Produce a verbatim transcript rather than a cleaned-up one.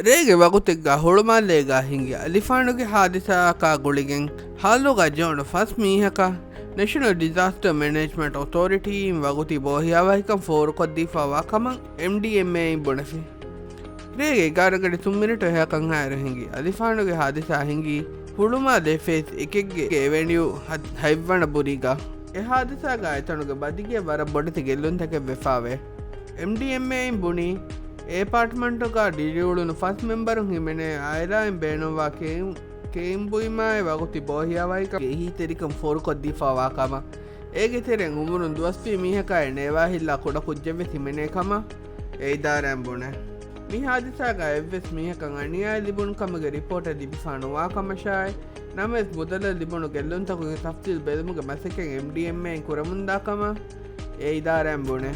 ރޭގެ ވަގުތެއްގަ ހުޅުމާލޭގަ ހިނގި އަލިފާނުގެ ހާދިސާއަކާ ގުޅިގެން ހާލުގަ ޖެހުނު ފަސް މީހަކަށް ނެޝަނަލް ޑިޒާސްޓަރ މެނޭޖްމަންޓް އޮތޯރިޓީއިން ވަގުތީ ބޯހިޔާވަހިކަން ފޯރުކޮށްދީފައިވާ ކަމަށް އެމްޑީއެމްއޭއިން ބުނެފި. ރޭގެ އެގާރަ ގަޑި ތުން މިނެޓު އެހާކަށް ހާއިރު ހިނގި އަލިފާނުގެ ހާދިސާ ހިނގީ ހުޅުމާލޭ ފޭސް އެކެއްގެ އެވެނިއު ހަތް، ހަތްވަނަ ބުރީގަ. އެ ހާދިސާގަ އެތަނުގެ ބަދިގެއަށް ވަރަށް ބޮޑެތި ގެއްލުންތަކެއް ވެފާވޭ. އެމްޑީއެމްއޭއިން ބުނީ، އެ އެޕާޓްމަންޓުގަ ދިރިއުޅުނު ފަސް މެމްބަރުން ހިމެނޭ އާއިލާއިން ބޭނުންވާ ކެއިން، ކެއިން ބުއިމާއި ވަގުތި ބޯހިޔާވަހިކަން އެހީތެރިކަން ފޯރުކޮށްދީފައިވާ ކަމަށް. އޭގެ ތެރެއިން އުމުރުން ދުވަސްވީ މީހަކާއި ނޭވާހިއްލާ ކުޑަ ކުއްޖެއްވެސް ހިމެނޭ ކަމަށް އެ އިދާރާއިން ބުނޭ. މި ހާދިސާގަ އެއްވެސް މީހަކަށް އަނިޔާއެއް ލިބުނު ކަމުގެ ރިޕޯޓެއް ލިބިފާ ނުވާ ކަމަށާއި، ނަމަވެސް މުދަލަށް ލިބުނު ގެއްލުންތަކުގެ ތަފްސީލް ބެލުމުގެ މަސައްކަތް އެމްޑީއެމްއޭއިން ކުރަމުންދާ ކަމަށް އެ އިދާރާއިން ބުނޭ.